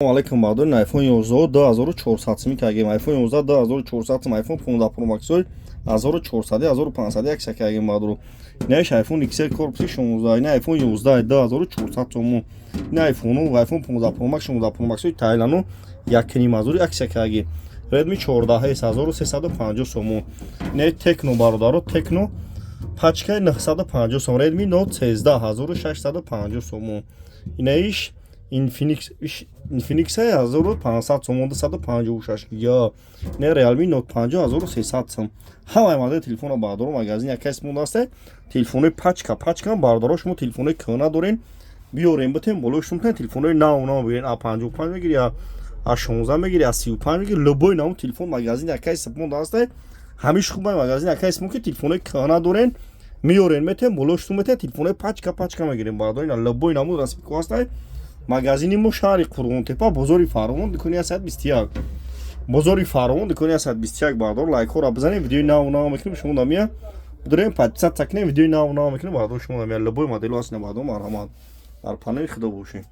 Алейкум, бардорин. iPhone 11 2400 сум кагем, iPhone 11 2400 сум, iPhone 15 Pro Max 1400, 1500 якса кагем, бардору. Инаиш iPhone XR корпуси 16, ина iPhone 11 2400 сум. Ина iPhone ва iPhone 15 Pro Max, 16 Pro Max Тайланду 1500 якса кагем. Redmi 14 1350 сум. Ина Tecno, бародаро, Tecno пачкаи 950 сум. Redmi Note 13 1650 сум. Инаиш Infinix, Infinix 1500 сомон, 256 гига. Не Realme Note 5 1300 сом. Ҳамаи модели телефона, бардоро, магазин якас мондааст. Телефонои пачка, пачка, бардоро, шумо телефонои кӯҳна дорен, биёрем, битем болои шумо телефонои нав нав бигирен. А55 мегири, А16 мегири, А35 мегири, любой наву телефон магазин якас мондааст. Ҳамиш хуб магазин якас мо ки телефонои кӯҳна дорен, меёрен, метем болои шумо, метем телефонои пачка, пачка мегирем, бардоро. Ина любой намуд расмико ҳастай. Магазини мо шаҳри Қурғонтепа, бозори Фаровон, дукони 121, бозори Фаровон, дукони 121. Бардор, лайкҳоро бизанем, видеои нав нав мекунем, шумо намия бидорем, подписаться кунем, видеои нав нав мекунем, бардор, шумо намия любой модело ҳаст. Бардор, марҳамат, дар паноҳи Худо бошед.